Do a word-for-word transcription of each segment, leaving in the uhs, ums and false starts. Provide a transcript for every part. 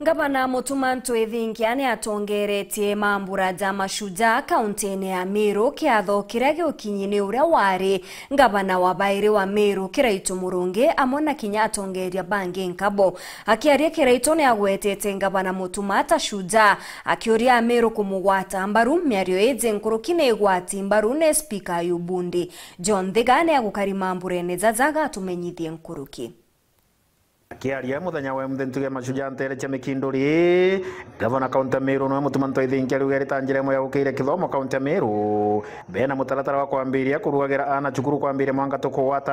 Ngavana Mutuma M'Ethingia ni atongeretie mambura ja mashujaa kauntine ya Meru, kiatho kiria giukinyi ni uria wari ngavana wa bairi wa Meru, Kiraitu Murungi, amwe na kinya atongeria bangi nkabo. Akiaria, Kiraitu ni agwetete ngavana Mutuma ta shujaa, akiuria Ameru kumugwata mbaru. Miario iji nkuruki ni igwati mbaru ni spika Ayubu Ndi. John Thiga ni agukari mamburene jaja agatumenyithie nkuruki. Akiaria muthenya wa muthe ntuge mashujaa ntere cia Mikinduri, gavana kaunti ya Meru nwe Mutuma M'Ethingia ariuga iri ta njira imwe ya gukiria kithomo kaunti ya Meru. Bena mutaratara wa kwambiria kurugagira aana cukuru kwambiria mwanka tukugwata,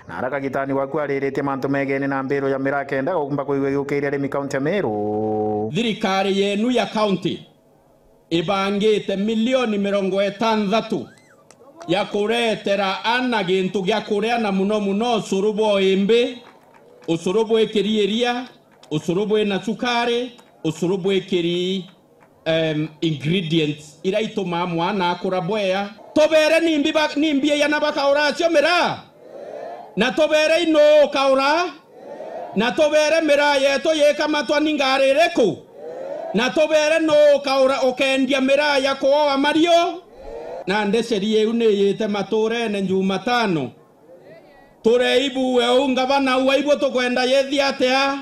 na ara kagitani waku ariritie mantu megene na mbiru ya miraa kenda gumba kuigua igiukiria arimi kaunti ya Meru. Thirikari yenu ya kaunti ibangite milioni mirongo itanthatu ya kuretera ana gintu gia kuria, na muno muno ucuru bwa imbi, ucuru bwi kiriiria, ucuru bwi na cukari, ucuru bwi kiri, em, ingredients iria itumaa mwana akura bwea. Tubere nimbi ba-, nimbi iana bakaura acio miraa? Na tubere inu ukaura? Na tubere miraa yetu yikamatwa ni ngari iriku? Na tubere nu ukaura, ukeendia miraa ya kuoa mario? Na ndeceri iu ni yite maturene Jumatano. Tureibu we u ngavana u aibu tukwenda yethia atia?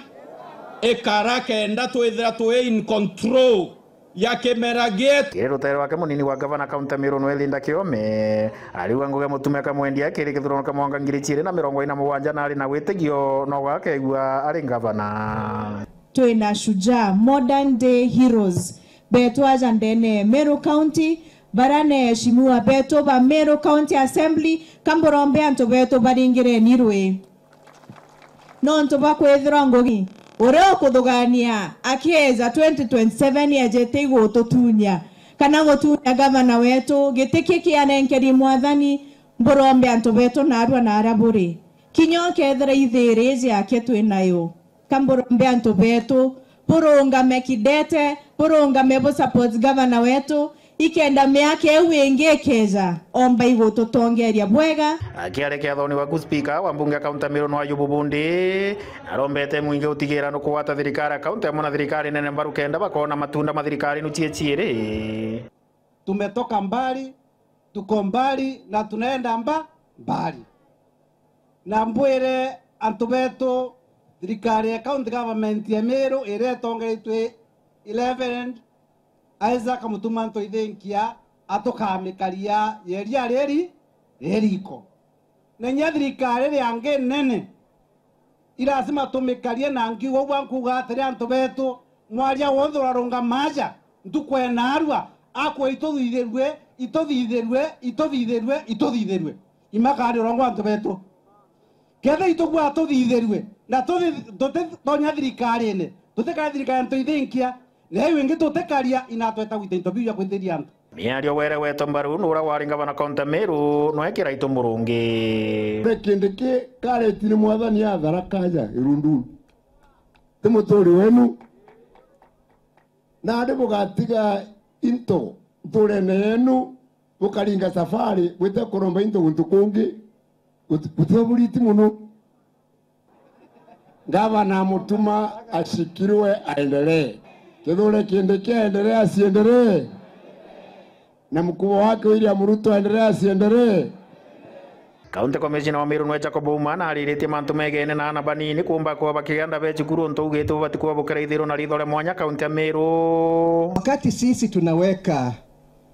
Ikara kenda twithira twi in control ya kimera gietu. Kiri rutere rwake, munini wa gavana kaunti ya Meru nwe Linda Kiome ariuga ngugi ya Mutuma ikamwendia kiri githurano kia mwaka ngiri ciiri na mirongo iri na mugwanja, na ari na witigio no gakegua ari gavana. Twina shujaa, modern day heroes, betu aja ndene ya Meru County, bara ni eheshimiwa betu ba Meru County Assembly, kamburombe antu betu baringireni rui. Nontu bwa kwithirwa ngugi, uria ukuthugania akieja twenty twenty-seven ejete igututunya, kana gutunya gavana wetu, giti ki kianenkeri Mwathani, mburombe antu betu naarua na aria buri. Kinya ukethira ithiiri iji yake twi nayo, ka mburombe antu betu, burungame kidete, burungame bu support gavana wetu, ikenda miaka iu ingi ikeja, omba igututongeria bwega. Akiaria kiathoni waku, spika wa mbunge ya kaunti ya Meru nwe Ayubu Bundi arombete mwingi utigira nukugwata thirikari ya kaunti amwe na thirikari nene mbaru kenda bakona matunda ma thirikari inu cie ciiri. Tumetoka mbali, tuko mbali na tunaenda mba-, mbali. Na mbwire antu betu, thirikari ya county government ya Meru iria itongeretwe i Reverend Isaac Mutuma M'Ethingia atukamikaria yeria riri ririko. Na inya thirikari iria ingi nene, i lazima tumikarie na nkiuga ugwa nkuuga atiri, antu betu, mwaria wonthe urarungama aja, ntuku ya naarua, akwa ituthithirue, ituthithirue, ituthithirue, ituthithirue. Imakari urongo antu betu. Ketha itugua tuthithirue, na tuthi-, tutitonya thirikarine, tutikare thirikari ya M'Ethingia, na iu ingi tutikaria, inatweta gwita into biu bia kwithiria antu. Miario were wetwa mbaru ni uria wari ngavana kaunti ya Meru, nwe Kiraitu Murungi. Ri kindi ki kareti ni mwathani athara kaja irunduni. Ti muturi wenu. Nandi bugatiga into nturene yenu, bukaringa safari bwite kuromba into guntu kungi, guti-, gutiba buriti muno. Gavana Mutuma ashikirwe aendelee. Kithure Kindiki aendelee asiendelee? Na mkubwa wake William Ruto aendelee asiendelee? County Commissioner wa Meru nwe Jacob Ouma nariritie mantu megene na aana banini kuumba kuba bakigenda be cukuru untu augite ubati kuba bukira ithiro na ritho ria mwanya kaunti ya Meru. Wakati sisi tunaweka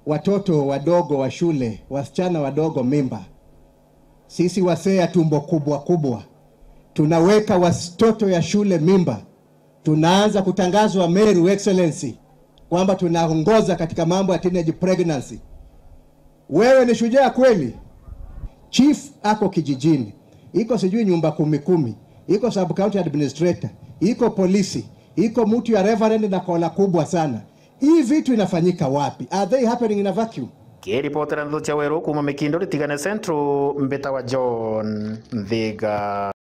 watoto wadogo wa shule, wasichana wadogo mimba, sisi wasee ya tumbo kubwa kubwa, tunaweka watoto ya shule mimba, tunaanza kutangazwa Meru, Excellency, kwamba tunaongoza katika mambo ya teenage pregnancy. Wewe ni shujaa kweli? Chief ako kijijini, iko sijui nyumba kumi kumi, iko sub county administrator, iko polisi, iko mtu ya reverend na kola kubwa sana. Hii vitu inafanyika wapi? Are they happening in a vacuum? Kiripotera ndeto cia Weru kuuma Mikinduri Tigania Central, mbitawa John Nthiga.